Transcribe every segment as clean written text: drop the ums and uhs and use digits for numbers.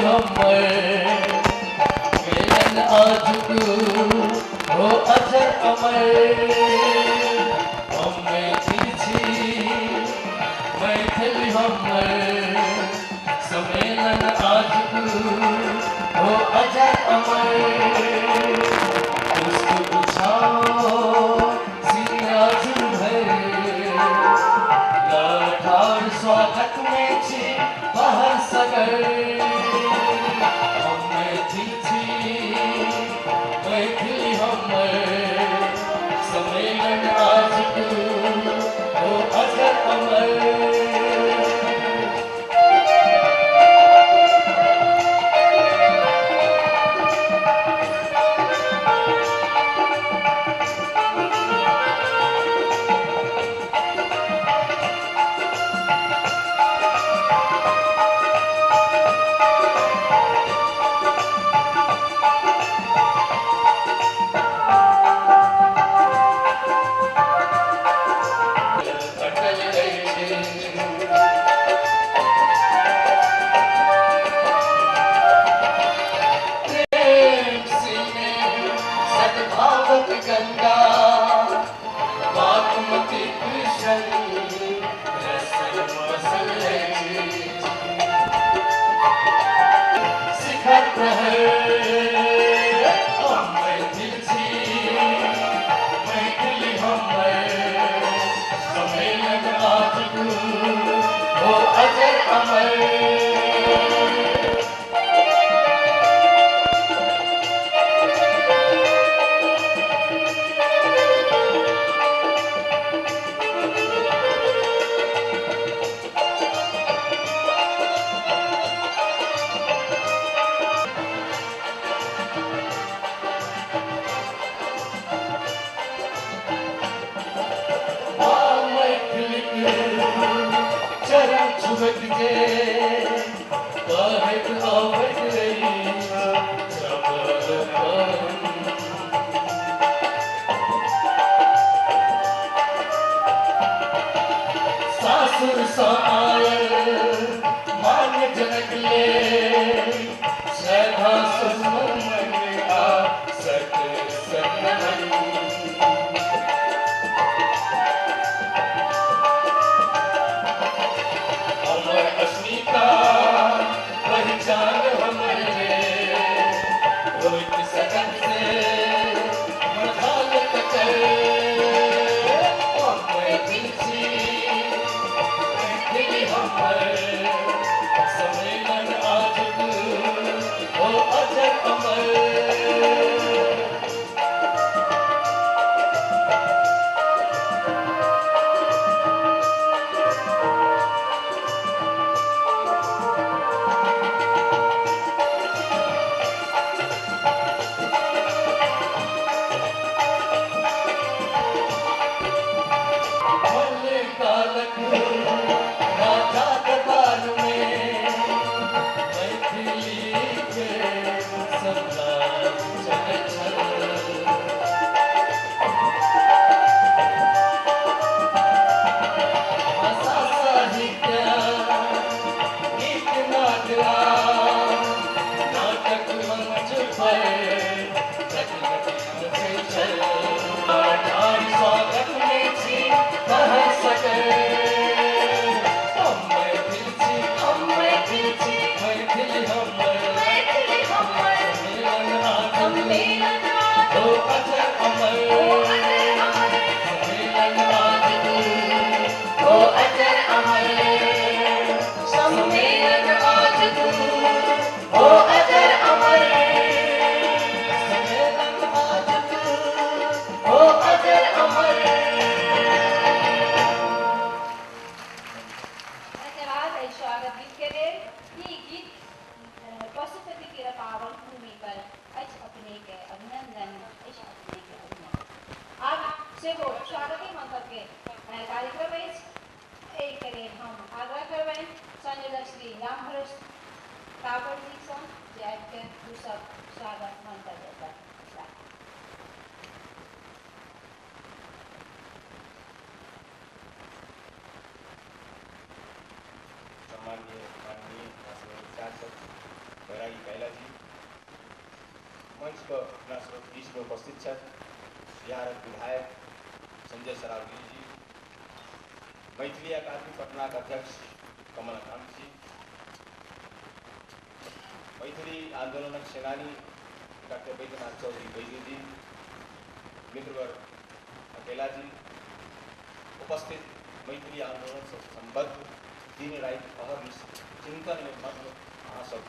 हमर मिलन आजुक हो अजर अमर। हम मैथिल छी मैथिली हमर सम्मेलन आजुक हो अजर अमर। पुष्प उछाओ सिंहासन भर लठार स्वागत में छी बाहर सगर। हम मैथिल छी मैथिली हमर सम्मेलन आजुक हो अजर अमर। गंगा बागमती कृष्ण रसन बसल शिखर प्रहर। हम मैथिल छी मैथिली हमर सम्मेलन आजुक हो अजर अमर। चरण छुबत जे कहैत अबैत सासुर सँ आयल मान्य जनक ले श्रद्धा सुमन आ सत सनमन। अस्मिता पहचान हमर रे होइत सकन से मझाल ककर। हम मैथिल छी मैथिली हमर सम्मेलन आजुक हो अजर अमर। राजा दरबार में मैथिली के सम्राट चलै छल। भाषा साहित्य गीत नाटक नाटक मंच पर रचै छल। स्वागत में छी कह सके हम मैथिल छी हम मैथिल छी मैथिली हमर सम्मेलन आजुक हो अजर अमर। सम्मेलन आजुक हो अजर अमर। सम्मेलन आजुक हो अजर अमर। सम्मेलन आजुक हो अजर अमर। धन्यवाद एहि स्वागत गीत के लेल। ई गीत पशुपति के पावन भूमि पर अछि अपने के अभिनंदन, अछि अपने के अभिनंदन। आब सेहो स्वागती मंतव्य के कार्यक्रम अछि। एहिके लेल हम आग्रह करबनि संयोजक श्री राम भरोस कापड़ जी सँ जे आबिके दू शब्द स्वागत मंतव्य करताह। सम्माननीय माननीय शासक बैरागी कैला जी, मंच पर अपना सब बीच में उपस्थित छथि बिहारक विधायक संजय सरावगी जी, मैथिली अकादमी पटना के अध्यक्ष कमलकांत जी, मैथिली आंदोलनक सेनानी डॉक्टर बैद्यनाथ चौधरी बैजू जी, मित्रवर अकेला जी, उपस्थित मैथिली आंदोलन से संबद्ध दिन राति अहर्निश चिंतन में मग्न अहाँ सब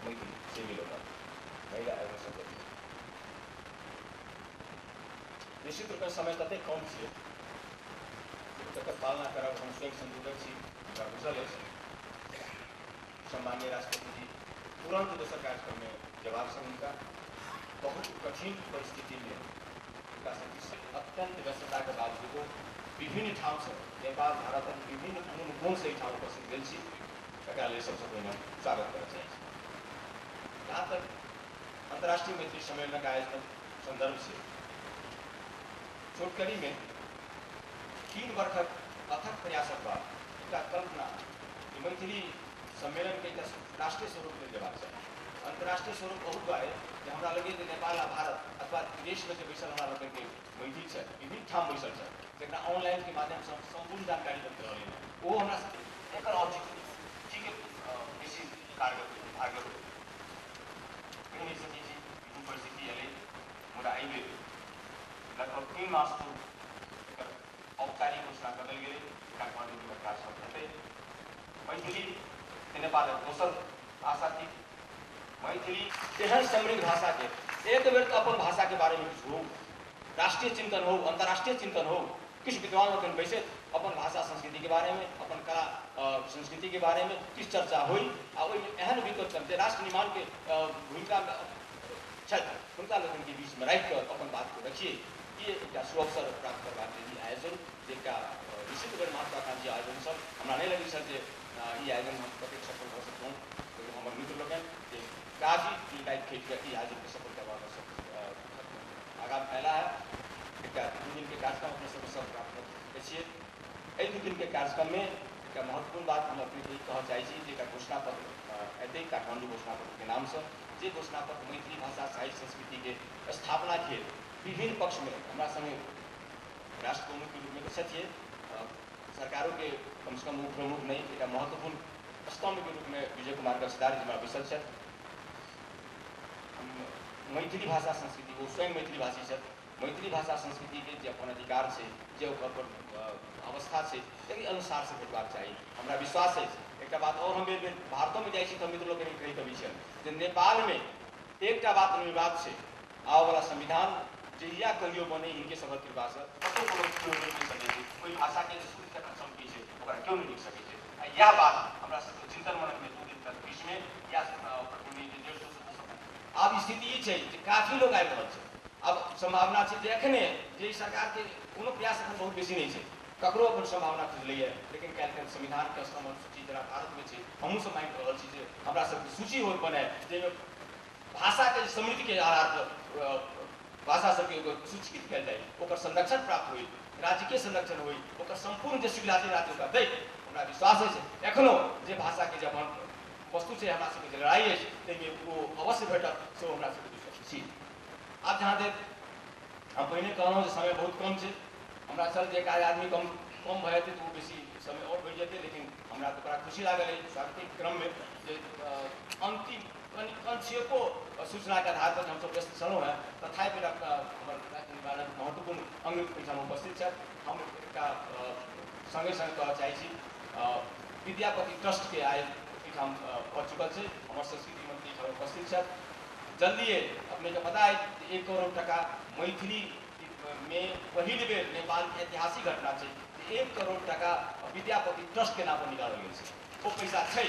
मैथिली सेवी लोग, महिला एवं सदस्य, निश्चित रूपमे समय ततेक कम छै तकर पालना करब हम स्वयं संयोजक छी, हमरा बुझल अछि। सम्माननीय राष्ट्रपति जी तुरंत दोसर कार्यक्रम में जवाब से हुनका बहुत कठिन परिस्थिति में हुनका अत्यंत व्यस्तता के बावजूदो विभिन्न ठाम से नेपाल भारतक विभिन्न कोन कोन से एहिठाम उपस्थित भेल छी, तकरा लेल सबसँ पहिने स्वागत करऽ चाहै छी। जहाँ तक अंतर्राष्ट्रीय मैथिली सम्मेलनक आयोजन संदर्भ से छोटकरी में 3 वर्षक अथक प्रयासक बाद एकटा कल्पना जे मैथिली सम्मेलन के एकटा राष्ट्रीय स्वरूप देल जेबाक चाही। अंतर्राष्ट्रीय स्वरूप बहुत दुआरे जे हमरा लगैए जे नेपाल आ भारत अथवा विदेशमे जे बैसल हमरा लोकनिके मैथिल छथि, विभिन्न ठाम बैसल छथि, जकरा ऑनलाइन के माध्यमसँ हम सम्पूर्ण जानकारी भेट रहल अछि, ओ हमरा एकर औचित्य ठीक बेसी कारगर भागल कहि नहि सकै छी। विभिन्न परिस्थिति एलै, मुदा एहिबेर लगभग 3 मास पूर्व एकर औपचारिक घोषणा कऽ देल गेलै। काठमांडूमे काज सब हेतै। मैथिली नेपालक दोसर भाषा थिक। मैथिली तेहन समृद्ध भाषाके एक बेर तऽ अपन भाषाके बारेमे किछु हो, राष्ट्रीय चिंतन हो, अंतर्राष्ट्रीय चिंतन हो, किछु विद्वान लोकनि बैसैत अपन भाषा संस्कृतिके बारेमे, अपन कला संस्कृतिके बारेमे किछु चर्चा होइ आ ओहिमे एहन विद्वत जे राष्ट्र निर्माणके भूमिकामे छथि हुनका लोकनिके बीचमे राखिकऽ अपन बातके रखिए, ई एकटा सुअवसर प्राप्त करबाक लेल ई आयोजन जे एकटा निश्चित रूपमे महत्वाकांक्षी आयोजन छल। हमरा नहि लगै छल जे ई आयोजन हम कतेक सफल भऽ सकलहुँ, लेकिन हमर मित्र लोकनि जे काफी दिन राति खेट कऽ ई आयोजनके सफल करबामे सब आगाँ फैला है। एकटा 2 दिनके कार्यक्रम अपने सबके सब प्राप्त छियै। एहि 2 दिनके कार्यक्रममे एकटा महत्वपूर्ण बात हम अपनेके ई कहऽ चाहै छी जे एकटा घोषणापत्र एतै काठमांडू घोषणापत्रके नामसँ, जे घोषणापत्र मैथिली भाषा साहित्य संस्कृतिके स्थापनाके विभिन्न पक्षमे हमरा संगे राष्ट्र प्रमुखके रूपमे तऽ छथिए, सरकारोके कमसँ कम उपप्रमुख नहि, एकटा महत्वपूर्ण स्तम्भके रूपमे विजय कुमार गच्छदार जी हमरा बैसल छथि। मैथिली भाषा संस्कृति, ओ स्वयं मैथिली भाषी छथि, मैथिली भाषा संस्कृतिके जे अपन अधिकार छै, जे ओकर अपन अवस्था छै, ताहि अनुसारसँ भेटबाक चाही। हमरा विश्वास अछि। एकटा बात आओर, हम बेर बेर भारतोमे जाइ छी तऽ मित्र लोकनि कहैत अबै छनि जे नेपालमे एकटा बात निर्वाद छै, आबऽवला संविधान जहिया कहियो बने हिनके सभक कृपासँ कतहु कोनो केओ नहि लिख सकै छै, ओहि भाषाके जे शुद्ध जकाँ चमकी छै ओकरा केओ नहि लिख सकै छै। आ इएह बात हमरा सबके चिन्तन मननमे 2 दिन तक बीचमे इएह 150 से 200 आब स्थिति ई छै जे काफी लोग आबि रहल छै। आब सम्भावना छै जे एखने जे सरकारके कोनो प्रयास एखन बहुत बेसी नहि छै, ककरो अपन सम्भावना खुजलैए, लेकिन काल्हि संविधानके अष्टम अनुसूची जेना भारतमे छै, हमहूँ सब मानि रहल छी जे हमरा सबके सूची हो बनाए जाहिमे भाषाके समृद्धिके आधार पर भाषा सबके सूचीकृत कयल जाय, ओकर संरक्षण प्राप्त होइ, राज्यके संरक्षण होइ, ओकर सम्पूर्ण जे सुविधा छै राज्य ओकरा दै। हमरा विश्वास अछि एखनो जे भाषाके जे अपन वस्तु छै, हमरा सबके जे लड़ाइ अछि ताहिमे ओ अवश्य भेटत, से हमरा सबके विश्वास छी। आब जहाँ धरि हम पहिने कहलहुँ जे समय बहुत कम छै, हमरा छल जे एक आदमी कम कम भऽ जेतै तऽ ओ बेसी समय आओर बढ़ि जेतै, लेकिन हमरा तऽ बड़ा खुशी लागल अछि स्वागतिक क्रममे जे अन्तिम कनि कंक्षेपो सूचनाके आधार पर हमसब व्यस्त छलहुँ हेँ, तथापि हमर राष्ट्र निर्माणक महत्वपूर्ण अङ्ग एहिठाम उपस्थित छथि। हम एकटा सङ्गे सङ्ग कहऽ चाहै छी विद्यापति ट्रस्टके आइ एहिठाम भऽ चुकल छै, हमर संस्कृति मंत्री एहिठाम उपस्थित छथि। जल्दिए अपनेके पता है 1 करोड़ टका मैथिली में पहिल बेर नेपालके ऐतिहासिक घटना छै जे 1 करोड़ टका विद्यापति ट्रस्टके नाम पर निकालल गेल छै। ओ पैसा छै,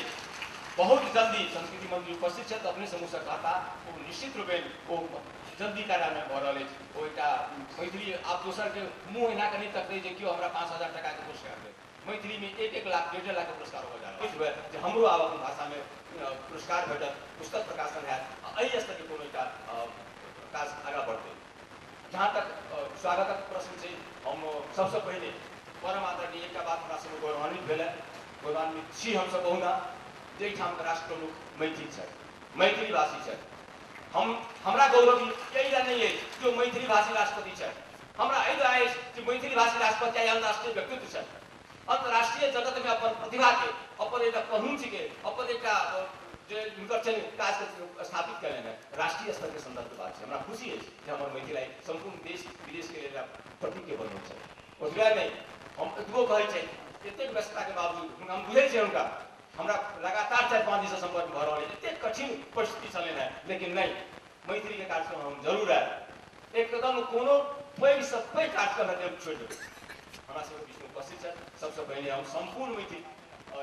बहुत जल्दी संस्कृति मंत्री उपस्थित छथि, अपने समूहसँ कहता, ओ निश्चित रूपे ओ जल्दी कार्यान्वयन भऽ रहल अछि। ओ एकटा मैथिली आब दोसरके मुँह एना कऽ नहि तकतै जे केओ हमरा 5000 टकाके पुरस्कार देत, मैथिलीमे 1-1 लाख 1.5 लाखके पुरस्कार हो जा रहल जे हमरो आब अपन भाषामे पुरस्कार भेटत, पुस्तक प्रकाशन हैत, एहि स्तरके कोनो एकटा काज आगाँ बढ़तै। जहाँ तक स्वागतक प्रश्न छै, हम सबसँ पहिने परम आदरणीय एकटा बात हमरा सबके गौरवान्वित भेल, गौरवान्वित छी हमसब बहुना जे एहिठामके राष्ट्र प्रमुख मैथिल छथि। मैथिली भाषी छथि। हम हमरा गौरव एहि लए नहि अछि जे मैथिली भाषी राष्ट्रपति छथि, हमरा एहि दुआरे अछि जे मैथिली भाषी राष्ट्रपति आइ अंतर्राष्ट्रीय व्यक्तित्व छथि। अंतर्राष्ट्रीय जगतमे अपन प्रतिभाके, अपन एकटा पहुँचके, अपन एकटा जे हुनकर छनि काजके स्थापित कयलनि हेँ, राष्ट्रीय स्तरके सन्दर्भके बात छै। हमरा खुशी अछि जे हमर मैथिल आइ सम्पूर्ण देश विदेशके लेल प्रतीकके बनल छथि। ओतबे नहि, हम एतबो कहै छै एतेक व्यस्तताके बावजूद हम बुझै छियै हुनका, हमरा लगातार 4-5 दिनसँ सम्पर्क भऽ रहल अछि, एतेक कठिन परिस्थिति छलनि हेँ, लेकिन नहि, मैथिलीके कार्यक्रम हम जरूर आयब। एकदम कोनो पैघसँ पैघ कार्यक्रम हेतै हम छोड़ि देबै। हमरा सबके बीचमे उपस्थित छथि। सबसँ पहिने हम सम्पूर्ण मैथिल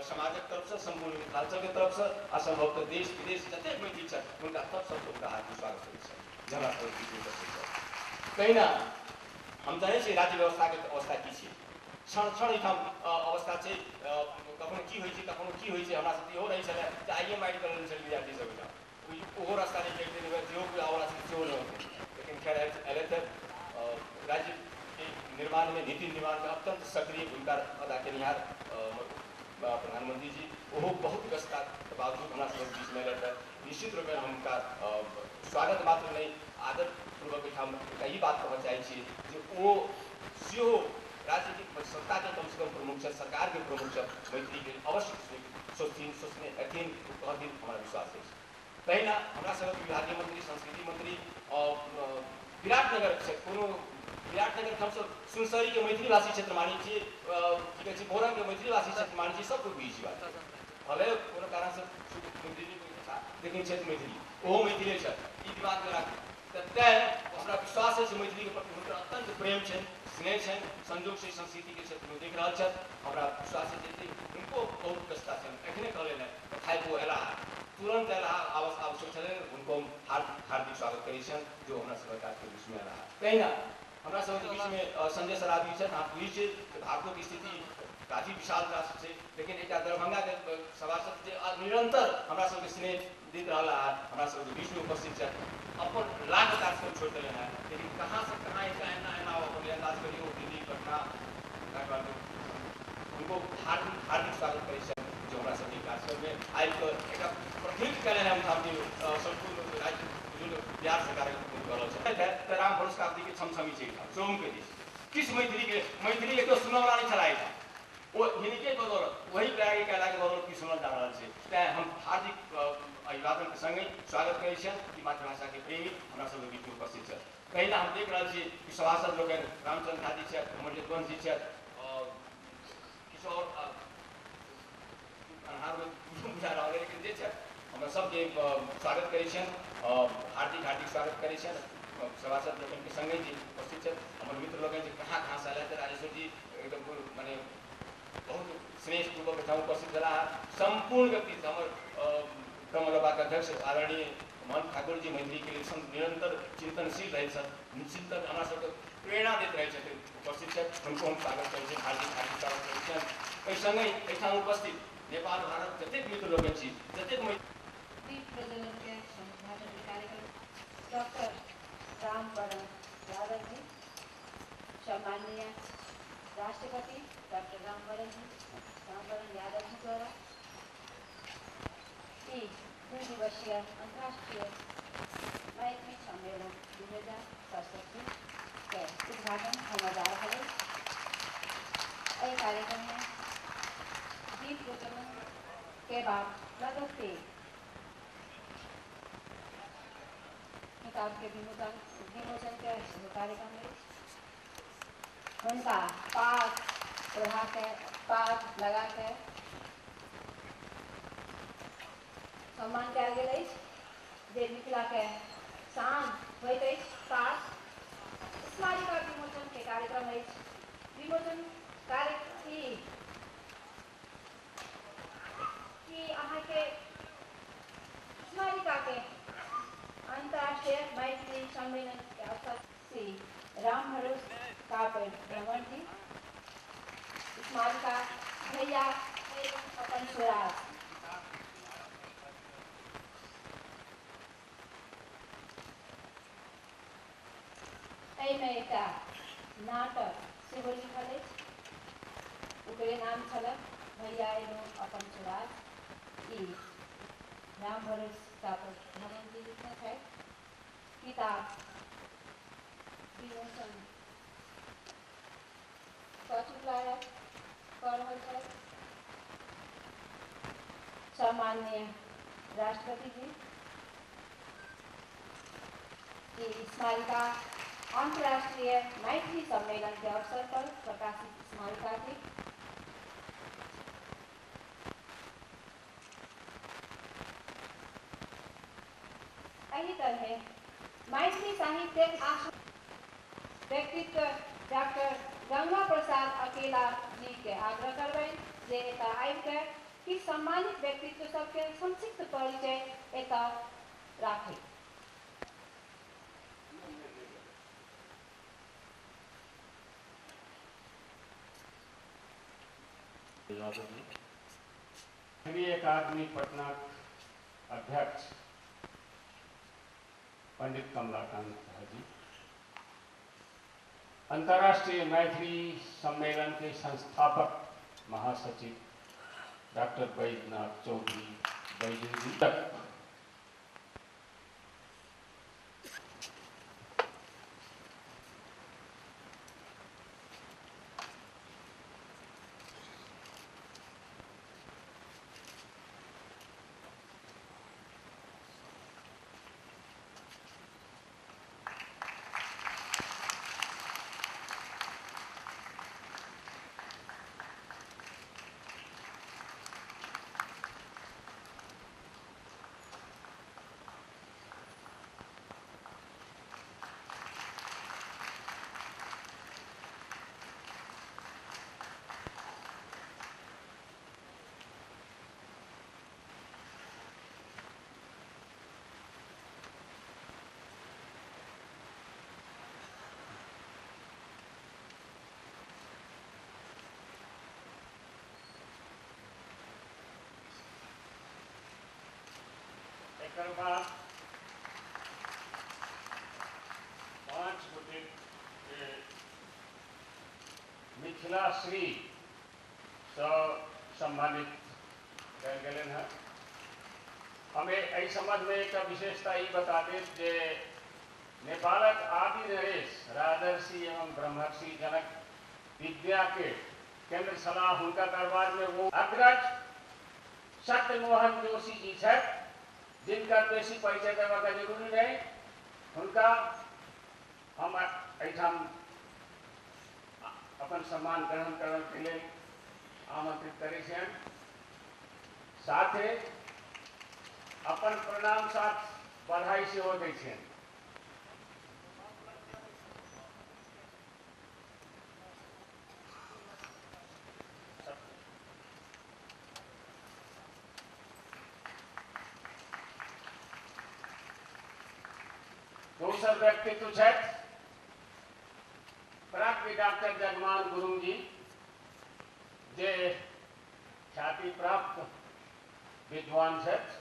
समाजक तरफसँ, सम्पूर्ण मिथिलाञ्चलके तरफसँ आ सम्भवतः देश विदेश जतेक मैथिल छथि हुनका तरफसँ हुनका हार्दिक स्वागत करै छथि जे हमरा सबके बीचमे उपस्थित छथि। तहिना हम जनै छी राज्य व्यवस्थाके अवस्था की छै, क्षण क्षण एहिठाम अवस्था छै, कखनो की होइ छै कखनो की होइ छै। हमरा सबके इहो रहै छलै जे आइए मारि कऽ लेने छलै विद्यार्थी सब एहिठाम, ओहो रास्ता नहि कटि देने, जेहो कोइ आबऽवला छलै सेहो नहि होतै। लेकिन खैर अयलथि, राज्यके निर्माणमे, नीति निर्माणमे अत्यन्त सक्रिय भूमिका अदा केनिहार प्रधानमंत्री जी ओहो बहुत व्यस्तताके बावजूद हमरा सबके बीचमे अयलथि। निश्चित रूपमे हम हुनका स्वागत मात्र नहि, आदरपूर्वक एहिठाम एकटा ई बात कहऽ चाहै छी जे ओ सेहो राज्यके सत्ताके कमसँ कम प्रमुख छथि, सरकारके प्रमुख छथि, मैथिलीके अवश्य सोचथिन, सोचने हेथिन, कहथिन, हमरा विश्वास अछि। तहिना हमरा सबके विभागीय मंत्री, संस्कृति मंत्री विराटनगर कोनो विराटनगर हमसब सुनसरीके मैथिली भाषी क्षेत्र मानै छी, की कहै छै मोरङके मैथिली भाषी क्षेत्र मानै छी, सबकोइ बुझै छी बात, भले कोनो कारणसँ मैथिली लेकिन क्षेत्र मैथिली, ओहो मैथिले छथि, ई दिमागमे राखू। तऽ तैँ हमरा विश्वास अछि मैथिलीके प्रति हुनकर अत्यन्त प्रेम छनि, स्नेह छनि, संजोगसँ संस्कृतिके क्षेत्रमे देख रहल छथि। हमरा विश्वास अछि जे हुनको बहुत व्यस्तता छनि, एखने कहलनि हेँ तथापि ओ अयलाह, तुरन्त अयलाह, आवश्यक छलनि, हुनको हम हार्दिक स्वागत करै छियनि जो हमरा सबके कार्यके बीचमे अयलाह। तहिना हमरा सबके बीचमे संजय सरावगी छथि। अहाँ बुझै छियै जे भारतोके स्थिति काफी विशाल राष्ट्र छै, लेकिन एकटा दरभंगाके सभासद जे निरन्तर हमरा सबके स्नेह दैत रहला है, हमरा सबके बीचमे उपस्थित छथि, अपन लाख कार्यक्रम छोड़ि देलनि हेँ, लेकिन कहाँसँ कहाँ एकटा एना एना अपन अन्दाज करियौ, दिल्ली, पटना, काठमाण्डू, हुनको हार्दिक हार्दिक स्वागत करै छथि जो हमरा सबके कार्यक्रममे आबि कऽ एकटा प्रतिनिधित्व कयलनि हेँ ओहिठामके सम्पूर्ण राज्य बिहार सरकारके प्रतिनिधित्व कऽ रहल छथि। तऽ राम भरोस कापड़िके छमछमी छै एहिठाम चौमुखके दिस, किछु मैथिलीके मैथिलीके केओ सुनऽवला नहि छलाह एहिठाम, ओ हिनके बदौलत, वही प्रयाग कयलाके बदौलत की सुनल जा रहल छै। तैँ हम हार्दिक अभिवादनके सङ्गे स्वागत करै छियनि कि मातृभाषाके प्रेमी हमरा सबके बीचमे उपस्थित छथि। तहिना हम देख रहल छी कि सभासद लोकनि रामचन्द्र झा जी छथि, हमर यदुवंश जी छथि, आओर किछु आओर अन्हारमे बुझा रहल अइ, लेकिन जे छथि हमरा सबके स्वागत करै छियनि, हार्दिक हार्दिक स्वागत करै छियनि। सभासद लोकनिके सङ्गे जे उपस्थित छथि हमर मित्र लोकनि जे कहाँ कहाँसँ अयलथि, राजेश्वर जी एकदम मने बहुत स्नेहपूर्वक एहिठाम उपस्थित भेलाह। सम्पूर्ण व्यक्ति हमर ब्रह्मलोबाके अध्यक्ष आदरणीय मोहन ठाकुर जी मैथिलीके लेल निरन्तर चिन्तनशील रहै छथि, चिन्तन हमरा सबके प्रेरणा दैत रहै छथिन, उपस्थित छथि, हुनको हम स्वागत करै छियनि, हार्दिक हार्दिक स्वागत करै छियनि। एहि सङ्गे एहिठाम उपस्थित नेपाल भारत जतेक मित्र लोकनि छी, जतेक दीप प्रज्वलन के उद्घाटन कार्यक्रम डॉक्टर रामवरण यादव जी, सम्माननीय राष्ट्रपति डॉक्टर रामवरण यादव जी द्वारा ई 2 दिवसीय अंतर्राष्ट्रीय मैत्री सम्मेलन 2067 के उद्घाटन होने जा रहा है। एहि कार्यक्रम में दीप प्रज्वलन के बाद लगते किताब के विमोचन के कार्यक्रम में उनका पाग ओढ़ा के, पाग लगा के सम्मान कयल गेल अछि, जे मिथिला के शान होइत अछि पाग। स्मारिका विमोचन के कार्यक्रम अछि। विमोचन कार्य ई अहाँके स्मारिका के अंतर्राष्ट्रीय मैथिली सम्मेलन के अवसर श्री राम भरोस कापड़ि भ्रमर जी, स्मारिका भैया अपन स्वराज। एहिमे एकटा नाटक सेहो लिखल अछि, ओकरे नाम छल भैया एलहुँ अपन स्वराज। ई राम भरोस पुस्तिका पर भवन जी लिखने छथि। किताब विमोचन कऽ चुकला कऽ रहल छथि सम्माननीय राष्ट्रपति जी। ई स्मारिका अंतर्राष्ट्रीय मैथिली सम्मेलन के अवसर पर प्रकाशित स्मारिका थी। एही तरह मैथिली साहित्य व्यक्तित्व डॉक्टर गंगा प्रसाद अकेला जी के आग्रह करबनि जे एतऽ आबि कऽ कि सम्मानित व्यक्तित्व सबके संक्षिप्त परिचय एतऽ राखी। मैथिली अकादमी पटना अध्यक्ष पंडित कमलाकांत झा जी, अंतर्राष्ट्रीय मैथिली सम्मेलन के संस्थापक महासचिव डॉक्टर बैजनाथ चौधरी बैजू जी तक एकर बाद 5 गोटे मिथिला श्री सँ सम्मानित कयल गेलनि हँ। हमें एहि संबंधमे एकटा विशेषता ई बता देब जे नेपालक आदि नरेश राजर्षि एवं ब्रह्मर्षि जनक विद्या के केंद्र छलाह। हुनका दरबार में वो अग्रज सत्यमोहन जोशी जी छथि, जिनका बेसी परिचय देबाक जरूरी नहीं। हुनका हम एहिठाम अपन सम्मान ग्रहण करय के लेल आमंत्रित करै छियनि। साथे अपन प्रणाम साथ बधाई सेहो दै छियनि। दोसर व्यक्तित्व छथि प्राज्ञ डॉक्टर जगमान गुरुंग जी, जे ख्याति प्राप्त विद्वान छथि,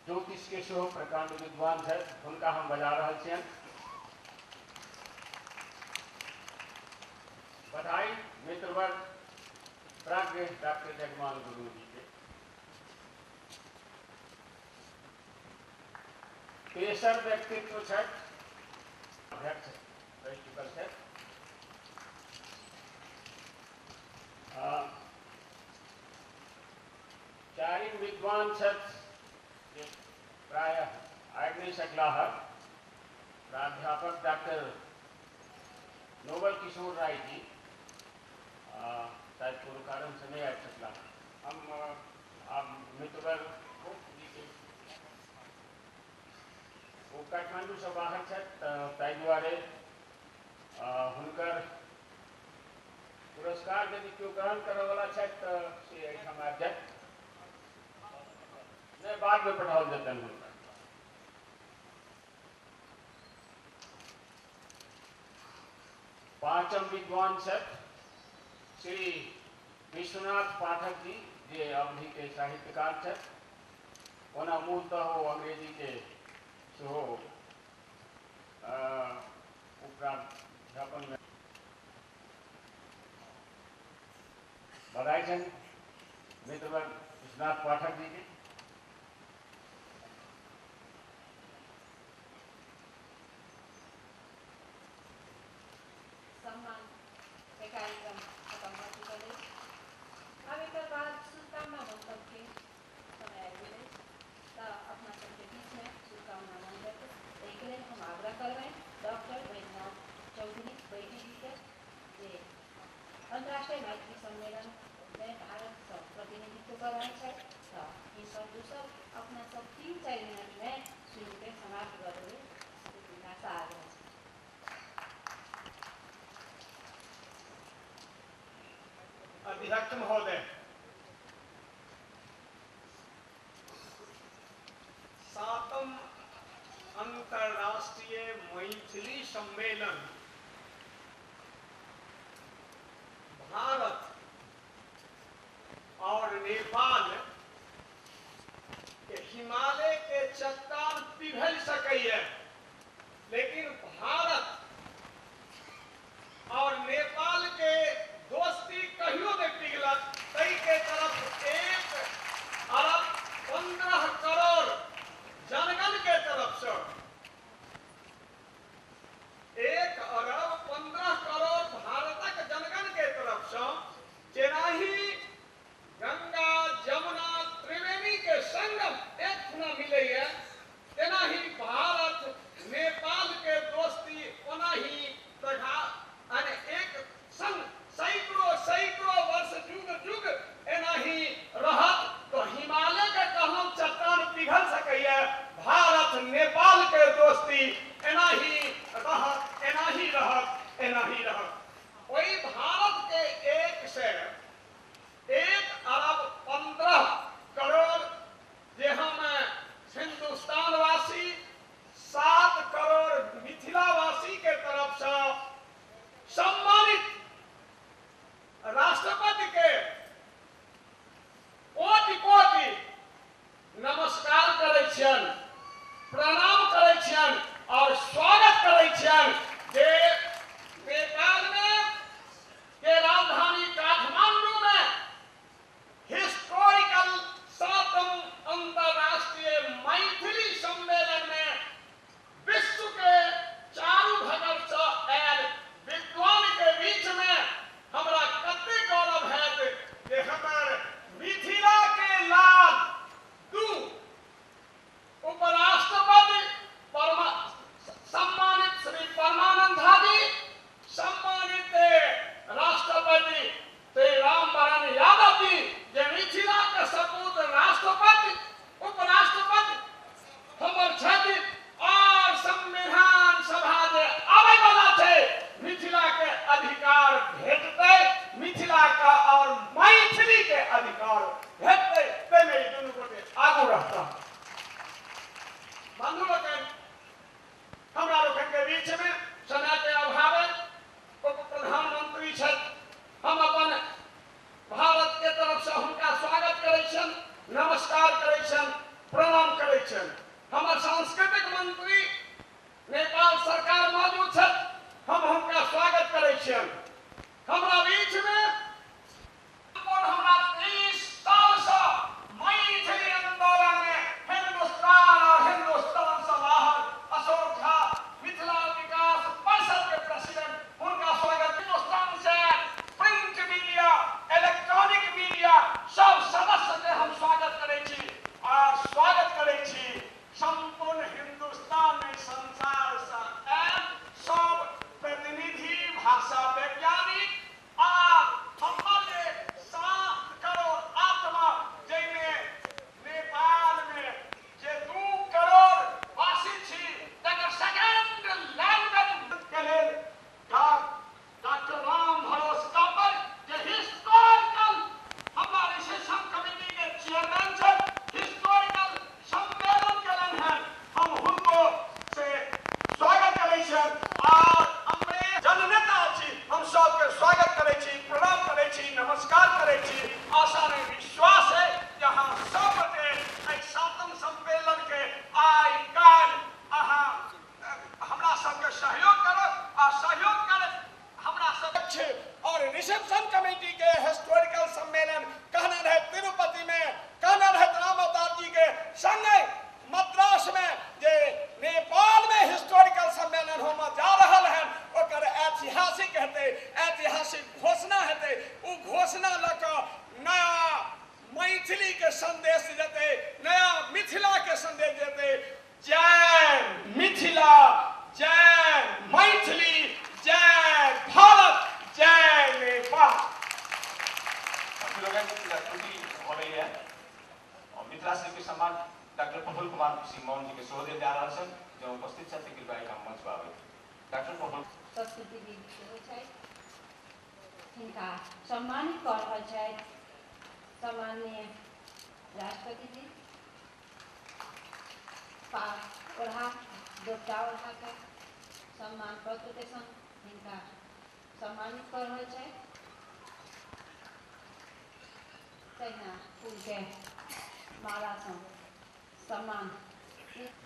ज्योतिष के सेहो प्रकांड विद्वान छथि। हुनका हम बजा रहल छियनि। बधाई मित्रवर प्राज्ञ डॉक्टर जगमान गुरुंग जी के। तेसर व्यक्तित्व छथि अध्यक्ष रहि चुकल छथि चारिम विद्वान छथि जे प्रायः आबि नहि सकलाह, प्राध्यापक डॉक्टर नोबल किशोर राय जी, शायद कोनो कारण से नहीं आबि सकलाह। हम आब मित्रवर जी के ओ काठमांडू से बाहर छथि, ताहि दुआरे हुनकर पुरस्कार यदि केओ ग्रहण करयवला छथि तऽ से एहिठाम आबि जायत, नहि बादमे पठाओल जेतनि हुनका। पांचम विद्वान छथि श्री विश्वनाथ पाठक जी, जे अवधि के साहित्यकार छथि। ओना मूलतः ओ अंग्रेजी के सेहो प्राध्यापन में बधाई छनि मित्रवर विश्वनाथ पाठक जी के। 3-4 मिनटमे सुनिके समाप्त कऽ देबै, आशा आग्रह छै। अध्यक्ष महोदय, सातम अंतर्राष्ट्रीय मैथिली सम्मेलन भारत और नेपाल के हिमालय के चट्टान पिघल सकैए, लेकिन भारत और नेपाल के दोस्ती कहियो नहीं पिघलत। तई के तरफ 1 अरब 15 करोड़ जनगण के तरफ से 1 अरब 15 करोड़ भारतक जनगण के तरफ से जेनाही गंगा जमुना त्रिवेणी के संगम एक ठुना मिलैए, तेनाही भारत नेपाल के दोस्ती ओनाही तथा एक संग सैकड़ों सैकड़ों वर्ष जुग जुग एनाही रहत। तो हिमालय के कहलहुँ चट्टान पिघल सकैए, भारत नेपाल के दोस्ती एनाही रहत, एनाही रहत, एनाही रहत। वही भारत के 1 अरब 15 करोड़ जे हम हिंदुस्तानवासी, 7 करोड़ मिथिलावासी के तरफ से सम्मानित राष्ट्रपति के कोटि कोटि नमस्कार करै छियनि, प्रणाम करै छियनि और स्वागत करै छियनि जे नेपाल में के राजधानी काठमांडू में हिस्टोरिकल 7वां अंतर्राष्ट्रीय मैथिली सम्मेलन में विश्व के चारू भगत से आयल विद्वान के बीच में हमरा कते गौरव हैत जे हमर मिथिला के लाल 2 उपराष्ट्रपति सम्मानित श्री परमानंद झा जी, सम्मानित राष्ट्रपति श्री रामबरन यादव जी, जे मिथिला के सपूत राष्ट्रपति उपराष्ट्रपति हमर छथि और संविधान सभा जे आबै वाला छै, मिथिला के अधिकार भेटतै, मिथिला का और मैथिली के अधिकार भेटतै, ताहिमे ई दुनू गोटे आगू रहता। बंधु लोकनि, हमरा लोकनि के बीच में समय के अभाव उप प्रधानमंत्री छथि, हम अपन भारत के तरफ से हुनका स्वागत करै छियनि, नमस्कार करै छियनि, प्रणाम करै छियनि। हमर सांस्कृतिक मंत्री नेपाल सरकार मौजूद छथि, हम हुनका स्वागत करै छियनि। हमरा बीच में हमरा 30 साल से मैथिली आंदोलन में हिंदुस्तान और हिंदुस्तान से बाहर अशोक झा मिथिला विकास परिषद के प्रेसिडेंट, हुनका स्वागत। हिंदुस्तान से प्रिंट मीडिया, इलेक्ट्रॉनिक मीडिया सब सदस्य के हम स्वागत करै छी और स्वागत करै छी संपूर्ण हिंदुस्तान में संसार से आयल सब प्रतिनिधि, भाषा वैज्ञानिक और हमर जे 7 करोड़ आत्मा, जाहिमे नेपाल में जे 2 करोड़ वासी छी, तकर सेकेंड लैंग्वेज के लेल डॉक्टर राम भरोस कापर जे हिस्टोरिकल हमर रिसेप्शन कमिटी के चेयरमैन छथि, हिस्टोरिकल सम्मेलन केलनि हन, हम हुनको से स्वागत करै छियनि और हमरे जननेता छी, हम सबके स्वागत करै छी, प्रणाम करै छी, नमस्कार करै छी। आशा नहीं विश्वास है कि अहाँ सब गोटे एहि 7वां सम्मेलन के आइ काल्हि अहाँ हमरा सबके सहयोग करब आ सहयोग करब हमरा सब और रिसेप्शन कमेटी के हिस्टोरिकल सम्मेलन कहने रहे तिरुपति में, कहने रहे राम अवतार जी के संगे मद्रास में जे नेपाल में हिस्टोरिकल सम्मेलन होमे जा रहल हन, ओकर ऐतिहासिक हेतै, ऐतिहासिक घोषणा हेतै। उ घोषणा लऽ कऽ नया मैथिली के संदेश जेतै, नया मिथिला के संदेश जेतै। जय मिथिला, जय मैथिली, जय भारत, जय नेपाल। लोगन त्रुटि भऽ गेलैए और मिथिला श्री के सम्मान डाक्टर प्रफुल्ल कुमार सिंह मौन जी के सेहो देल जा रहल छनि। जँ उपस्थित छथि कृपया एहिठाम मंच पर आबथि। डाक्टर प्रफुल्ल संस्कृतिविद सेहो छथि, हिनका सम्मानित कऽ रहल छथि सम्माननीय राष्ट्रपति जी। पाग ओढ़ा, दोपटा ओढ़ा के सम्मान पत्र के संग हिनका सम्मानित कऽ रहल छथि। तहिना फूल के माला सँ सम्मान।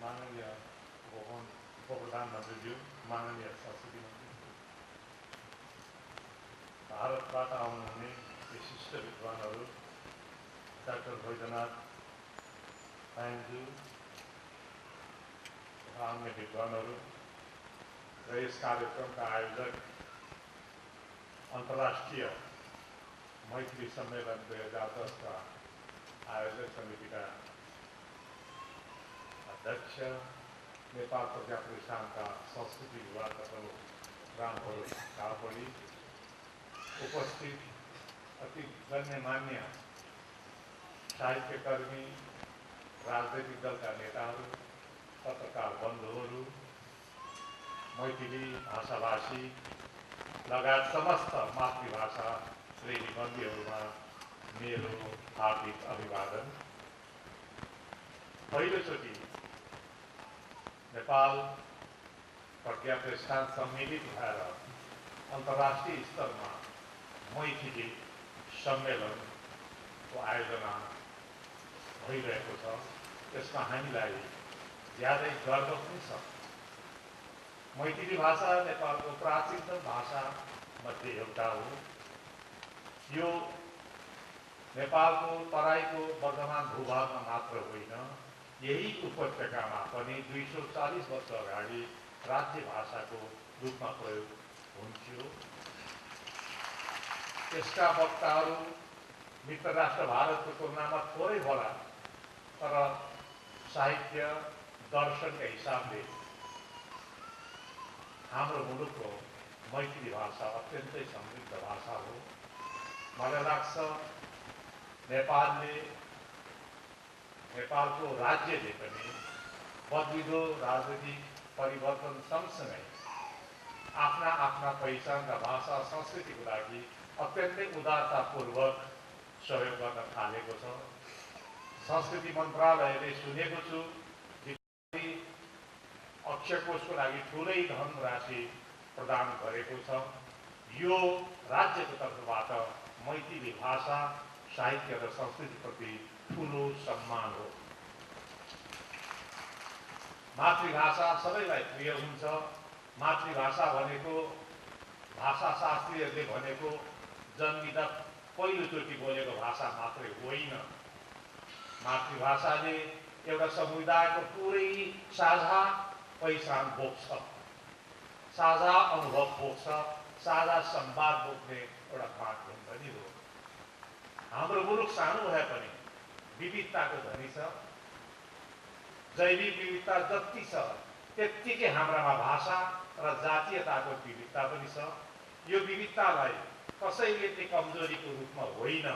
माननीय उप प्रधानमन्त्रीज्यू, माननीय संस्कृति मन्त्री, भारतबाट आउनुहुने विशिष्ट विद्वानहरू डाक्टर वैद्यनाथ पायङज्यू तथा अन्य विद्वानहरू र यस कार्यक्रमका आयोजक अन्तर्राष्ट्रिय मैत्री सम्मेलन 2010 का आयोजक समितिका अध्यक्ष, नेपाल प्रज्ञा प्रतिष्ठानका संस्कृति विभागका प्रमुख रामभरोस कापडी, उपस्थित अति गण्यमान्य साहित्यकर्मी, राजनैतिक दलका नेताहरू, पत्रकार बन्धुहरू, मैथिली भाषाभाषी लगायत समस्त मातृभाषा श्रेणीबन्दीहरूमा मेरो हार्दिक अभिवादन। पहिलोचोटि नेपाल प्रज्ञा प्रतिष्ठान सम्मिलित भएर अन्तर्राष्ट्रिय स्तरमा मैथिली सम्मेलनको आयोजना भइरहेको छ। यसमा हामीलाई ज्यादै गर्व पनि छ। मैथिली भाषा नेपालको प्राचीनतम भाषा मध्ये एउटा हो। यो नेपालको तराईको वर्धमान भूभागमा मात्र होइन, यही उपत्यकामा पनि 240 वर्ष अगाडि राज्य भाषाको रूपमा प्रयोग हुन्थ्यो। यसका वक्ताहरू मित्र राष्ट्र भारतको तुलनामा थोरै होला, तर साहित्य दर्शनका हिसाबले हाम्रो मुलुकको मैथिली भाषा अत्यन्तै समृद्ध भाषा हो। मलाई लाग्छ नेपालले, नेपालको राज्यले पनि बदलिँदो राजनीतिक परिवर्तन सँगसँगै आफ्ना आफ्ना पहिचान र भाषा संस्कृतिको लागि अत्यन्तै उदारतापूर्वक सहयोग गर्न थालेको छ। संस्कृति मन्त्रालयले सुनेको छु अक्षरकोशको लागि ठुलै धनराशि प्रदान गरेको छ। यो राज्यको तर्फबाट मैथिली भाषा, साहित्य र संस्कृतिप्रति ठुलो सम्मान हो। मातृभाषा सबैलाई प्रिय हुन्छ। मातृभाषा भनेको भाषाशास्त्रीहरूले भनेको जन्मिँदा पहिलोचोटि बोलेको भाषा मात्रै होइन। मातृभाषाले एउटा समुदायको पुरै साझा पहिचान बोक्छ, साझा अनुभव बोक्छ, साझा संवाद बोक्ने एउटा माध्यम पनि हो। हाम्रो मुलुक सानो भए पनि विविधताको धनी छ। जैविक विविधता जति छ त्यत्तिकै हाम्रामा भाषा र जातीयताको विविधता पनि छ। यो विविधतालाई कसैले चाहिँ कमजोरीको रूपमा होइन,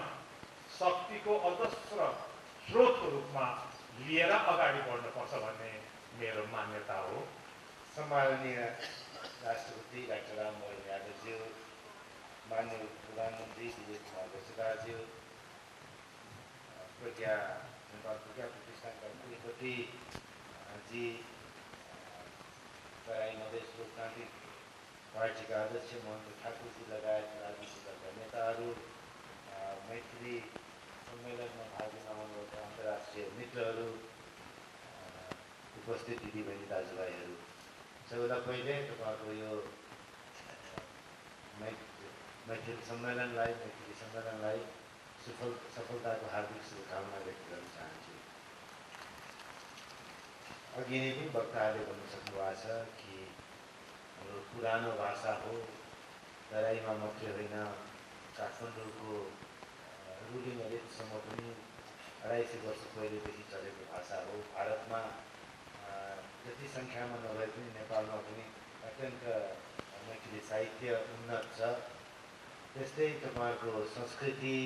शक्तिको अजस्र स्रोतको रूपमा लिएर अगाडि बढ्नुपर्छ भन्ने मेरो मान्यता हो। सम्माननीय राष्ट्रपति डाक्टर राममोहन यादवज्यू, माननीय प्रधानमन्त्री विजय कुमार बसुदारज्यू, प्रज्ञा नेपाल प्रज्ञा प्रतिष्ठानका कुलपति जी, तराई मधेस लोकतान्त्रिक पार्टीका अध्यक्ष महेन्द्र ठाकुरजी लगायत राजनीतिक दलका नेताहरू, मैथिली सम्मेलनमा भाग लिन आउनुभएका अन्तर्राष्ट्रिय मित्रहरू, उपस्थित दिदीबहिनी दाजुभाइहरू, सबैभन्दा पहिले तपाईँहरूको यो मैथिली सम्मेलनलाई सफलताको हार्दिक शुभकामना व्यक्त गर्न चाहन्छु। अघि नै पनि वक्ताहरूले भन्नु सक्नुभएको छ कि हाम्रो पुरानो भाषा हो, तराईमा मात्रै होइन, काठमाडौँको रुलिङ एलिटसम्म पनि 250 वर्ष पहिलेदेखि चलेको भाषा हो। भारतमा जति सङ्ख्यामा नभए पनि नेपालमा पनि अत्यन्त मैथिली साहित्य उन्नत छ। त्यस्तै तपाईँहरूको संस्कृति,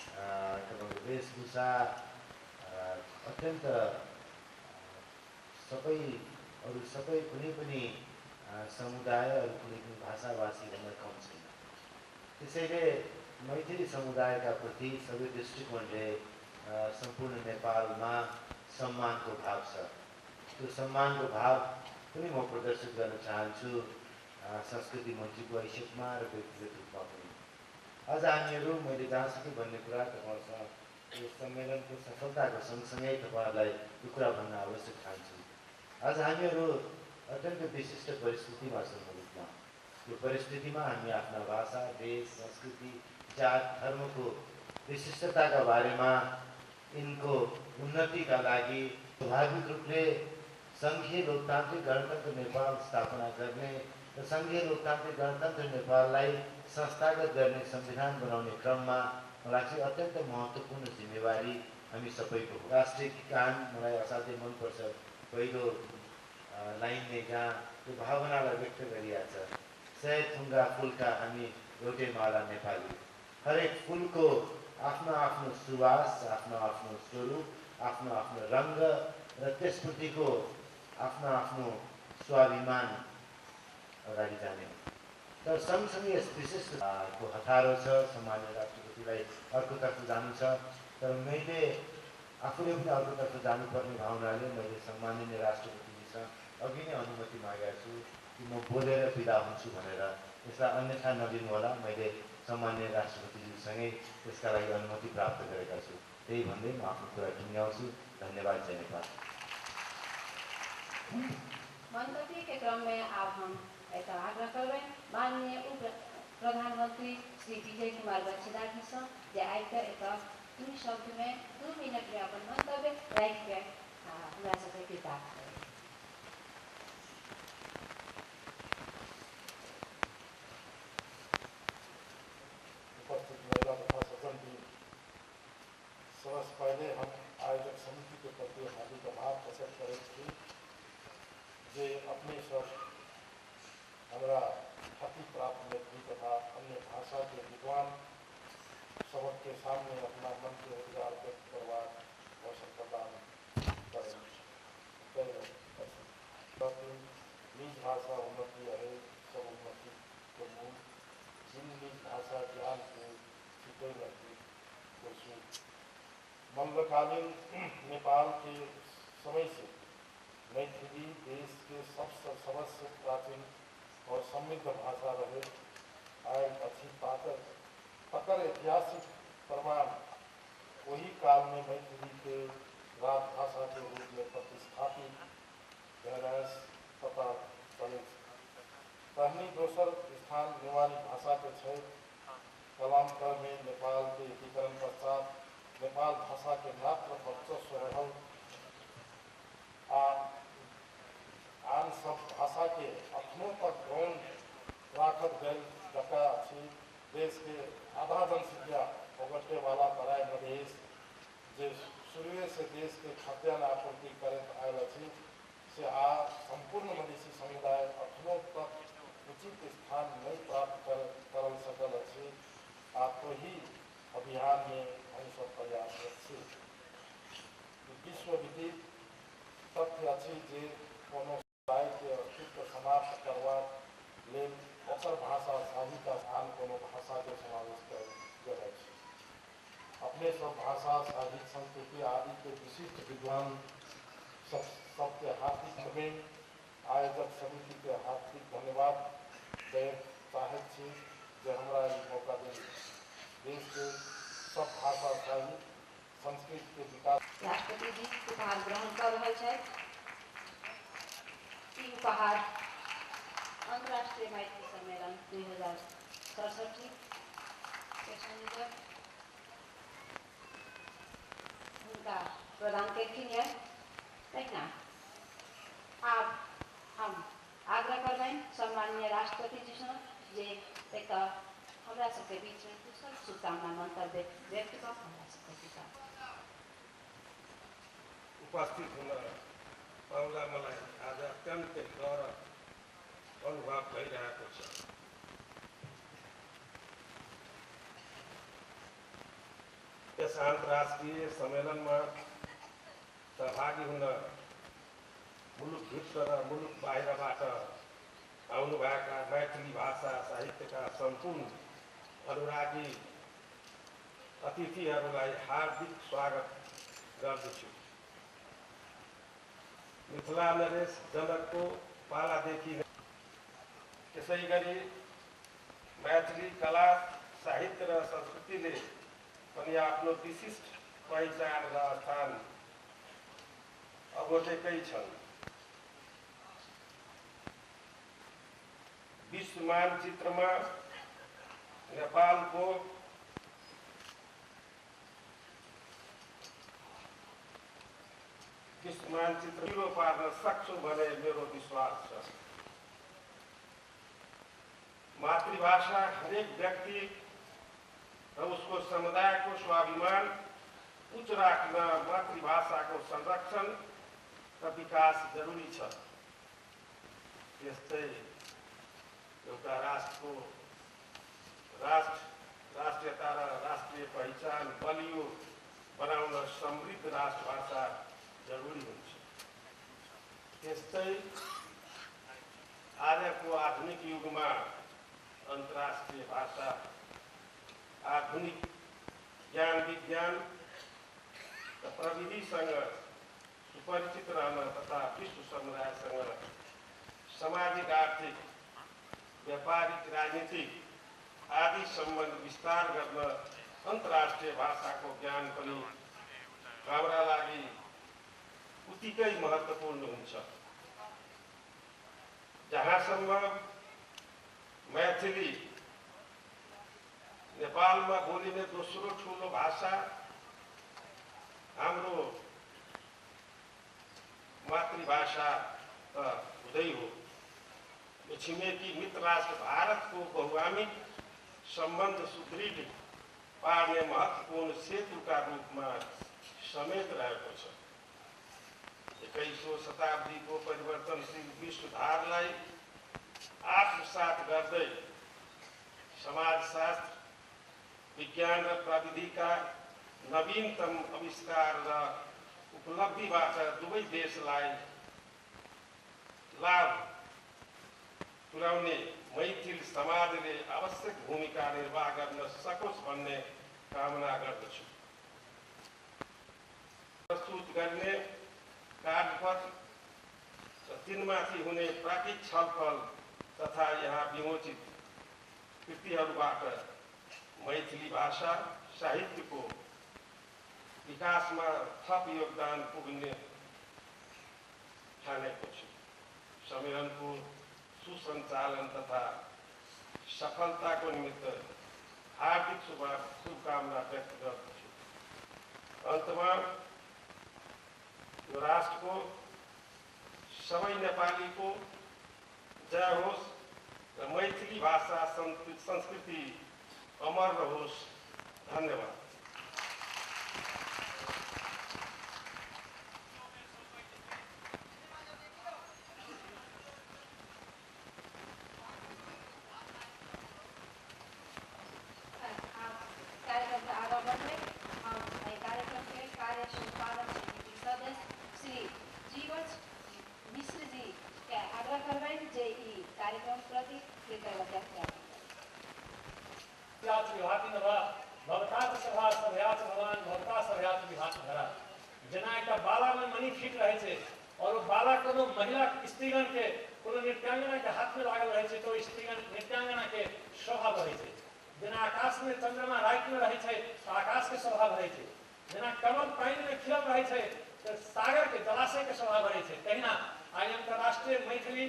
तपाईँको वेशभूषा अत्यन्त सबै अरू सबै कुनै पनि समुदाय अरू कुनै पनि भाषाभाषीभन्दा कम छैन। त्यसैले मैथिली समुदायका प्रति सबै दृष्टिकोणले सम्पूर्ण नेपालमा सम्मानको भाव छ। त्यो सम्मानको भाव पनि म प्रदर्शित गर्न चाहन्छु संस्कृति मन्त्रीको हैसियतमा र व्यक्तिगत रूपमा पनि। आज हामीहरू मैले जहाँसुकै भन्ने कुरा तपाईँहरूसँग यो सम्मेलनको सफलताको सँगसँगै तपाईँहरूलाई यो कुरा भन्न आवश्यक ठान्छु। आज हामीहरू अत्यन्त विशिष्ट परिस्थितिमा छौँ मुलुकमा। यो परिस्थितिमा हामी आफ्ना भाषा, देश, संस्कृति, जात, धर्मको विशिष्टताका बारेमा यिनको उन्नतिका लागि स्वाभाविक रूपले सङ्घीय लोकतान्त्रिक गणतन्त्र नेपाल स्थापना गर्ने र सङ्घीय लोकतान्त्रिक गणतन्त्र नेपाललाई संस्थागत गर्ने संविधान बनाउने क्रममा मलाई चाहिँ अत्यन्त महत्त्वपूर्ण जिम्मेवारी हामी सबैको हो। राष्ट्रिय गान मलाई असाध्यै मनपर्छ। पहिलो लाइन नै जहाँ त्यो भावनालाई व्यक्त गरिएको छ, सय थुङ्गा फुलका हामी एउटै माला नेपाली। हरेक फुलको आफ्नो आफ्नो सुवास, आफ्नो आफ्नो स्वरूप, आफ्नो आफ्नो रङ्ग र त्यसप्रतिको आफ्नो आफ्नो स्वाभिमान अगाडि जाने हो। तर सँगसँगै यस विशेषको हतारो छ, सम्मान्य राष्ट्रपतिलाई अर्कोतर्फ जानु छ, तर मैले आफूले पनि अर्कोतर्फ जानुपर्ने भावनाले मैले सम्माननीय राष्ट्रपतिजीसँग अघि नै अनुमति मागेको छु कि म बोलेर बिदा हुन्छु भनेर। यसलाई अन्यथा नलिनु होला, मैले सम्माननीय राष्ट्रपतिज्यूसँगै त्यसका लागि अनुमति प्राप्त गरेका छु। त्यही भन्दै म आफ्नो कुरा टुङ्ग्याउँछु। धन्यवाद। जय नेपाल। मंतव्य के क्रम में अब हम एतऽ आग्रह करबै माननीय उप प्रधानमंत्री श्री विजय कुमार बच्चेदार जी जे आबि कऽ एतऽ 2 शब्द में 2 मिनट में अपन मंतव्य राखि कऽ हमरा सबके कृतार्थ करै। उपस्थित महिला तथा सज्जन वृंद, सबसे पहले हम आयोजक समिति के प्रति हार्दिक आभार प्रकट करैत छी जे अपने सब हमरा ख्याति प्राप्त मैथिली तथा अन्य भाषा के विद्वान सबके सामने अपना मन के उद्गार व्यक्त करबाक अवसर प्रदान कयलनि। निज भाषा उन्नति है सब उन्नति के मूल, जिन निज भाषा ज्ञान के छिपे नदी को सूल। मल्लकालीन नेपाल के समय से मैथिली देश के सबसे सबसे प्राचीन और समृद्ध भाषा रहे आयल अछि। तकर ऐतिहासिक प्रमाण वही काल में मैथिली के राजभाषा के रूप में प्रतिस्थापित भेल पता चलै। तहनी दोसर स्थान नेवारी भाषा के छै। कालांतर में नेपाल के एकीकरण पश्चात नेपाल भाषा के मात्र वर्चस्व रहल आ आन सब भाषा के अखनो तक गौण राखल गेल जका अछि। देश के आधा जनसंख्या ओगटे वाला तराई मधेश जे शुरुए से देश के खाद्यान्न आपूर्ति करैत आयल अछि से आ संपूर्ण मधेसी समुदाय अखनो तक उचित स्थान नहीं प्राप्त कर सकल अछि आ तोही अभियान में हम सब प्रयासरत छी। विश्वविदित तथ्य अछि जे कोनो समुदाय के अस्तित्व समाप्त करबाक लेल ओकर भाषा साहित्य आन कोनो भाषा के समावेश कयल गेल अछि। अपने सब भाषा साहित्य संस्कृति आदि के विशिष्ट विद्वान सबके हार्दिक में आयोजक समिति के हार्दिक धन्यवाद दे चाहैत छी जे हमरा ई मौका देल। देश के सब भाषा साहित्य संस्कृति के विकास। राष्ट्रपति जी उपहार ग्रहण कर रहल छथि। ई उपहार अंतर्राष्ट्रीय मैथिली सम्मेलन 2067 के संयोजक हुनका प्रदान केलखिन ये। तहिना आब हम आग्रह करबनि सम्माननीय राष्ट्रपति जीसँ जे एतऽ हमरा सबके बीचमे कुशल शुभकामना मंतव्य व्यक्त कऽ हमरा सबके कृपा। उपस्थित हुन पाउँदा मलाई आज अत्यन्तै गौरव अनुभव भइरहेको छ। यस अन्तर्राष्ट्रिय सम्मेलनमा सहभागी हुन मुलुकभित्र र मुलुक बाहिरबाट आउनुभएका मैथिली भाषा साहित्यका सम्पूर्ण अनुरागी अतिथिहरूलाई हार्दिक स्वागत गर्दछु। मिथिला नरेश जनकको पालादेखि त्यसैगरी मैथिली कला साहित्य र संस्कृतिले पनि आफ्नो विशिष्ट पहिचान र स्थान अगोटेकै छन्। विश्व मानचित्रमा नेपालको विश्व मानचित्र पहिलो पार्न सक्छु भन्ने मेरो विश्वास छ। मातृभाषा हरेक व्यक्ति र उसको समुदायको स्वाभिमान उच्च राख्न मातृभाषाको संरक्षण र विकास जरुरी छ। त्यस्तै एउटा राष्ट्रको राष्ट्रियता र राष्ट्रिय पहिचान बलियो बनाउन समृद्ध राष्ट्रभाषा जरुरी हुन्छ। त्यस्तै आजको आधुनिक युगमा अन्तर्राष्ट्रिय भाषा आधुनिक ज्ञान विज्ञान र प्रविधिसँग सुपरिचित रहन तथा विश्व समुदायसँग सामाजिक, आर्थिक, व्यापारिक, राजनीतिक आदि सम्बन्ध विस्तार गर्न अन्तर्राष्ट्रिय भाषाको ज्ञान पनि हाम्रा लागि उत्तिकै महत्त्वपूर्ण हुन्छ। जहाँसम्म मैथिली नेपालमा बोलिने दोस्रो ठुलो भाषा हाम्रो मातृभाषा त हुँदै हो। यो छिमेकी मित्र राष्ट्र भारतको बहुआमिक सम्बन्ध सुदृढ पार्ने महत्त्वपूर्ण सेतुका रूपमा समेत रहेको छ। 21औं शताब्दीको परिवर्तनशील विश्वधारलाई आत्मसात गर्दै समाजशास्त्र, विज्ञान र प्रविधिका नवीनतम आविष्कार र उपलब्धिबाट दुवै देशलाई लाभ पुर्याउने मैथिल समाजले आवश्यक भूमिका निर्वाह गर्न सकोस् भन्ने कामना गर्दछु। प्रस्तुत गर्ने कार्यपत्र र तिनमाथि हुने प्राकृतिक छलफल तथा यहाँ विमोचित कृतिहरूबाट मैथिली भाषा साहित्यको विकासमा थप योगदान पुग्ने ठानेको छु। सम्मेलनको सुसञ्चालन तथा सफलताको निमित्त हार्दिक शुभकामना व्यक्त गर्दछु। अन्तमा यो राष्ट्रको सबै नेपालीको जय होस् र मैथिली भाषा संस्कृति अमर रहोस्। धन्यवाद। जेना एक बाला में मणि फिट रहे छै और बाला कोनो महिला स्त्रीगण के कोनो नृत्यांगना के हाथ में लागल रहे छै तो स्त्रीगण नृत्यांगना के शोभा बढ़ै छै। जेना आकाश में चंद्रमा राति में रहे छै तो आकाश के शोभा बढ़ै छै। जेना कमल पानि में खिलल रहे छै तो सागर के जलाशय के शोभा बढ़ै छै। तहिना आइ अंतर्राष्ट्रीय मैथिली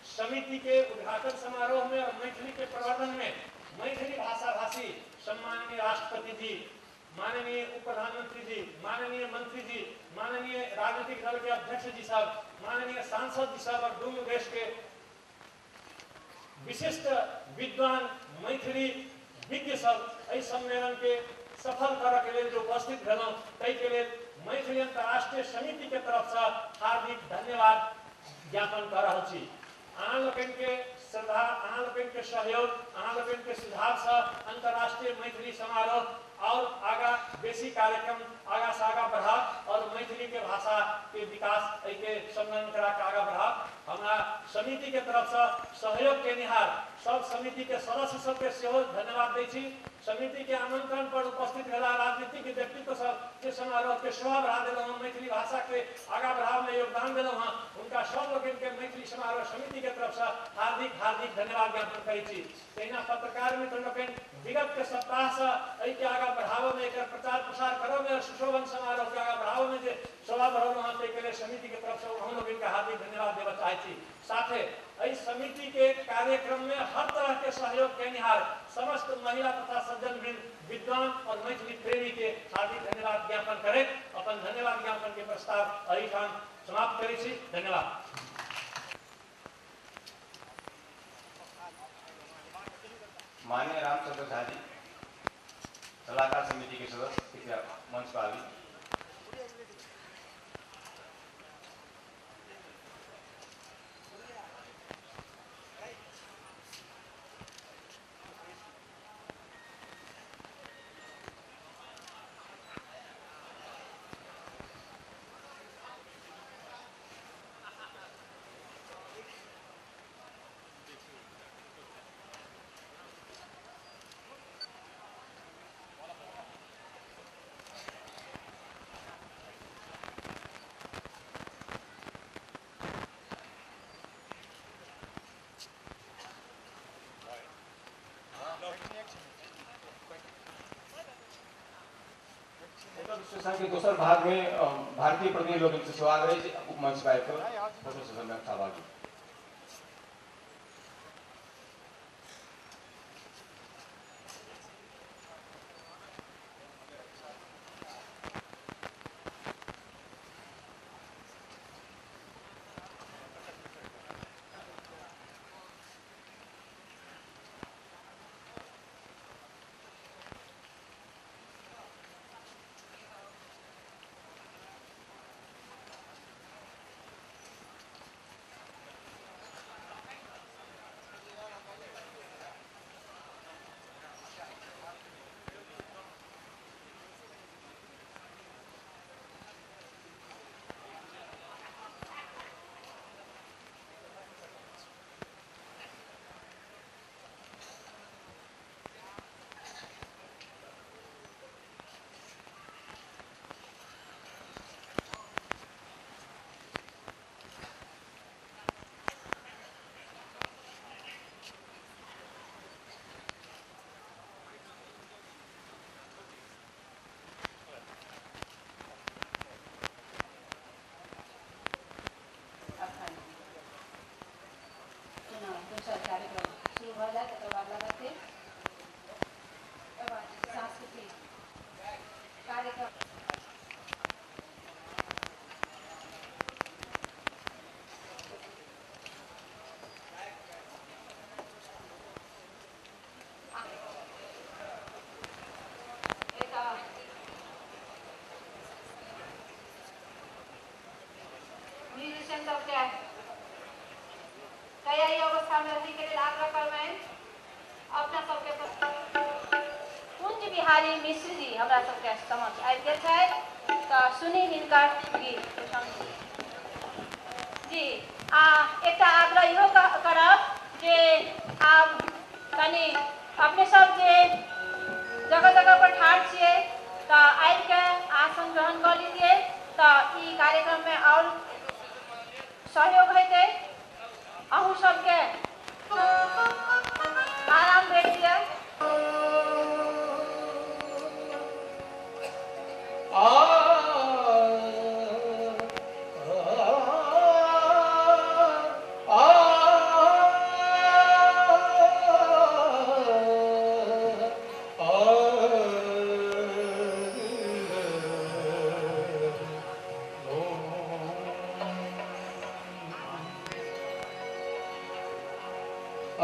समिति के उद्घाटन समारोह में और मैथिली के प्रवर्धन में मैथिली भाषा भाषी सम्माननीय राष्ट्रपति जी, माननीय उप प्रधानमंत्री जी, माननीय मंत्री जी, माननीय राजनीतिक दल के अध्यक्ष जी साहब, माननीय सांसद जी साहब और दोनों देश के विशिष्ट विद्वान मैथिली विज्ञ सब एहि सम्मेलन के सफल करऽ के लेल जो उपस्थित भेलहुँ ताहि के लेल मैथिली अंतर्राष्ट्रीय समिति के तरफ से हार्दिक धन्यवाद ज्ञापन कऽ रहल छी। अहाँ लोकनि के श्रद्धा, अहाँ लोकनि के सहयोग, अहाँ लोकनि के सुझाव से अंतर्राष्ट्रीय मैथिली समारोह और आगा बेसी कार्यक्रम आगा से आगा बढ़ाव और मैथिली के भाषा के विकास एहिके सम्मान करा के आगा बढ़ाव। हमरा समिति के तरफ से सहयोग केनिहार सब समिति के सदस्य सबके सेहो धन्यवाद दै छी। समिति के आमंत्रण पर उपस्थित भेला राजनीतिक व्यक्तित्व सब जे समारोह के शोभा बढ़ा देलहुँ हँ, मैथिली भाषा के आगा बढ़ाव में योगदान देलहुँ हँ, हुनका सब लोकनि के मैथिली समारोह समिति के तरफ से हार्दिक हार्दिक धन्यवाद ज्ञापन करै छी। तहिना पत्रकार मित्र लोकनि विगत के सप्ताह से एहिके आगा बढ़ाबऽ में, एकर प्रचार प्रसार करऽ में, सुशोभन समारोह के आगा बढ़ाबऽ में जे शोभा बढ़ौलहुँ हँ, ताहिके लेल समिति के तरफ से अहूँ लोकनि के हार्दिक धन्यवाद देबऽ चाहै छी। साथे एहि समिति के कार्यक्रम में हर तरह के सहयोग केनिहार समस्त महिला तथा सज्जन वृंद, विद्वान और मैथिली प्रेमी के हार्दिक धन्यवाद ज्ञापन करैत अपन धन्यवाद ज्ञापन के प्रस्ताव एहिठाम समाप्त करै छी। धन्यवाद। माननीय रामचंद्र झा जी, सलाहकार समिति के सदस्य, कृपया मंच पर आबी। के दोसर भाग में भारतीय प्रतिनिधि लोग से स्वागत है मंच पर फोटो सेशन में सहभागी। कार्यक्रम शुरू भऽ जायत तकर बाद लगतै सांस्कृतिक कार्यक्रम। म्यूजिशियन सबके तैयारी अवस्था में रहने के लिए आग्रह करबनि। अपना सबके कुंज बिहारी मिश्र जी हमरा सबके समक्ष आबि गेल छथि, तऽ सुनी हिनकर गीत जी। आ एकटा आग्रह इहो करब जे आब कनि अपने सब जे जगह जगह पर ठाढ़ छियै तऽ आबिके आसन ग्रहण कऽ लीजिए, तऽ ई कार्यक्रममे आओर सहयोग हेतै, अहूँ सबके आराम भेट जाय।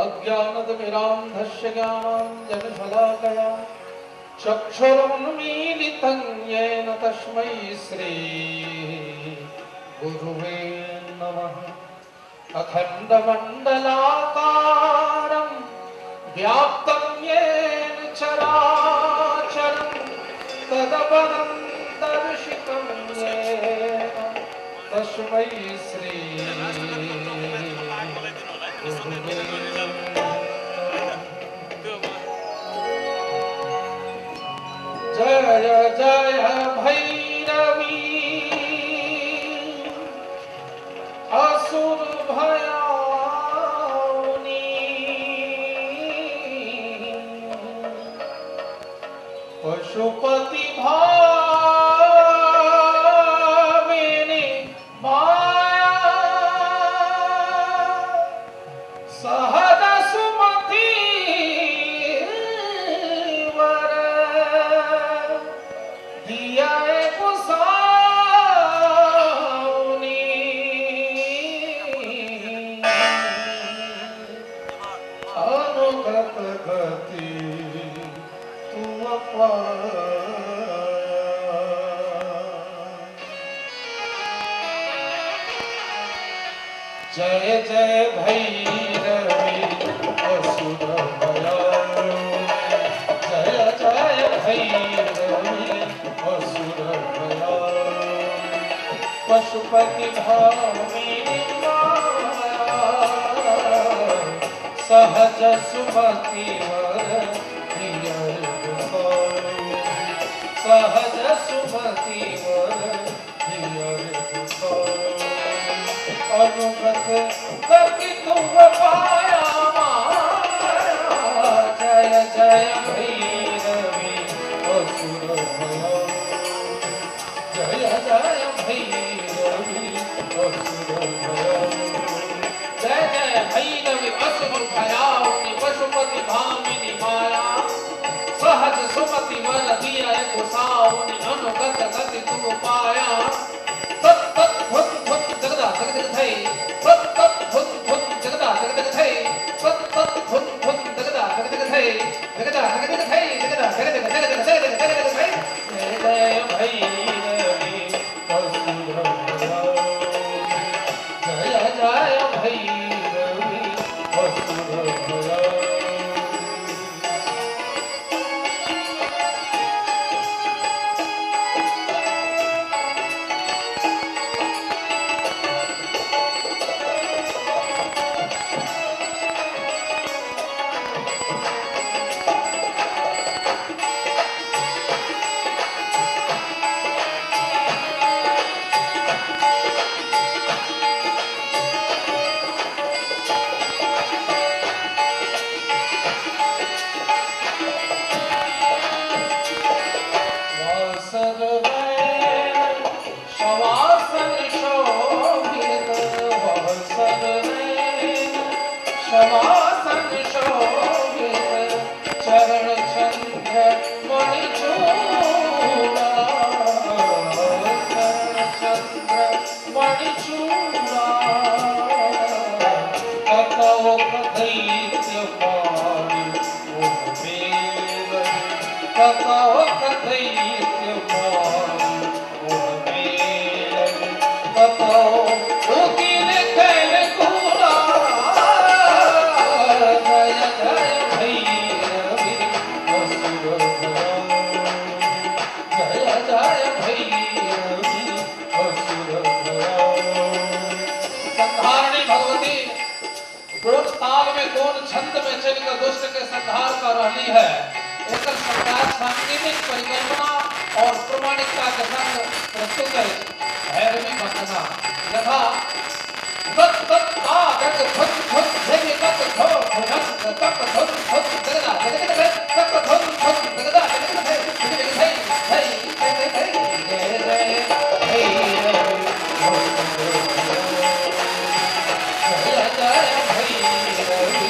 अज्ञानतिमिरान्धस्य ज्ञानाञ्जनशलाकया चक्षुरुन्मीलितं येन तस्मै श्री गुरुवे नमः। अखण्डमण्डलाकारं व्याप्तं येन चराचरं तत्पदं दर्शितं येन तस्मै श्री गुरुवे। जय जय भैरवी असुर भयाउनी पशुपति भामिनी माया सहज सुमति वर दिया गोसाउनी। अनुगत गति तू पाया। जय जय भैरवी असुर भयाउनी जय जय भैरवी असुर भयाउनी पशुपति भामिनी माया सहज सुमति वर दिया गोसाउनी सहज सुमति वर दिया गोसाउनी। अनुगत गति तुम पाया माया जय जय भैरवी असुर भयाउनी जय जय भैरवी असुर भयाउनी जय जय भैरवी असुर भयाउनी पशुपति भामिनी माया सहज सुमति वर दिया गोसाउनी अनुगत गति तुम पाया। तत् तत् धुन धुन जगदा जग जग थै तत् तत् धुन धुन जगदा जग जग थै तत् तत् धुन धुन जगदा जग जग थै जगदा जग जग थै जगदा जग जग जग जग जग जग जग थै। जय जय भैरवी असुर भयाउनी जय जय भैरवी असुर भयाउनी। छंद में चलकर दुष्ट के संहार कर रही है। एकर संवाद सांकेतिक परिकल्पना और प्रमाणिकता के संग प्रस्तुत है। भैरवी वंदना यथा तत् तत् ता तत् धुन धुन धि तत् धो धुन तत् धुन धुन जगदा जग जग तत् धुन धुन जगदा जग जग धि धि धि धि धि जय जय भैरवी जय जय भैरवी।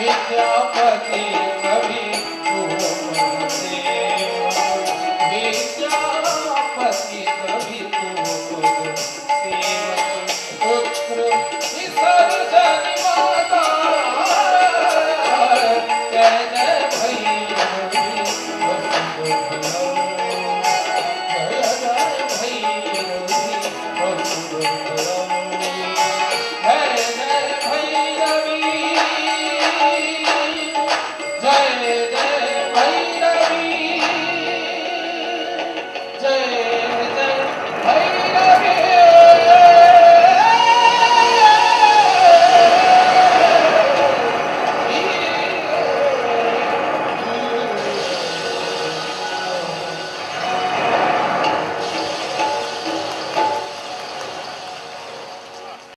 विद्यापति कवि पुत्र विसर्जन।